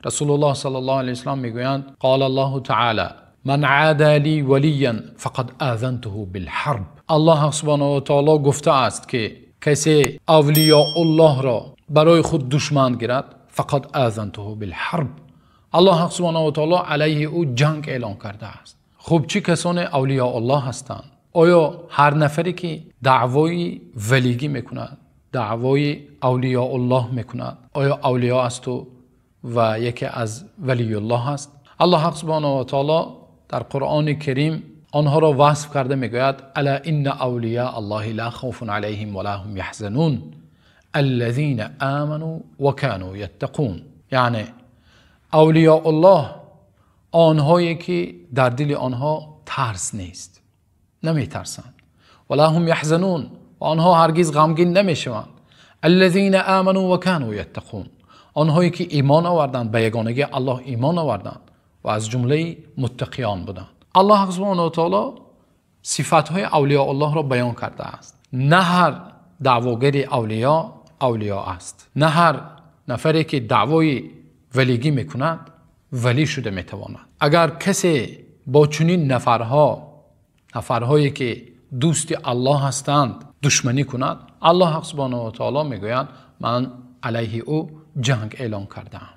Расулуллоҳ саллаллоҳу алайҳи васаллам мегӯянд: قال الله تعالى من عادى لي وليا فقد آذنته بالحرب. Аллоҳ субҳонаҳу ва таъоло гуфтааст, ки касе авлиёуллоҳро барои худ душман гирад, فقد آذنته بالحرب, Аллоҳ субҳонаҳу ва таъоло алайҳи ӯ ҷанг эълон кардааст. Хуб, чӣ касоне авлиёуллоҳ ҳастанд? Оё ҳар нафаре ки даъвои валигӣ мекунад, даъвои авлиёуллоҳ мекунад, оё авлиё аст ва яке аз валиюллоҳ аст? Аллоҳ субҳонаҳу ва таъоло дар Қуръони Карим онҳоро васф карда мегӯяд: ألا إن أولياء الله لا خوف عليهم ولا هم يحزنون الذين آمنوا وكانوا يتقون. Яъне авлиёуллоҳ онҳое ки дар дили онҳо тарс нест, наметарсанд, ولا هم يحزنون, ва онҳо ҳаргиз ғамгин намешаванд, الذين آمنوا وكانوا يتقون, онҳое ки имон оварданд, ба ягонагии Аллоҳ имон оварданд ва аз ҷумлаи муттақиён буданд. Аллоҳ субҳонаҳу ва таъоло сифатҳои авлиёуллоҳро баён кардааст. На ҳар даъвогари авлиё авлиё аст, на ҳар нафаре ки даъвои валигӣ мекунад, валӣ шуда метавонад. Агар касе бо чунин нафарҳо, нафарҳое ки дӯсти Аллоҳ ҳастанд, душманӣ кунад, Аллоҳ субҳонаҳу ва таъоло мегӯяд: ман алайҳи ӯ ҷанг эълон кардаам.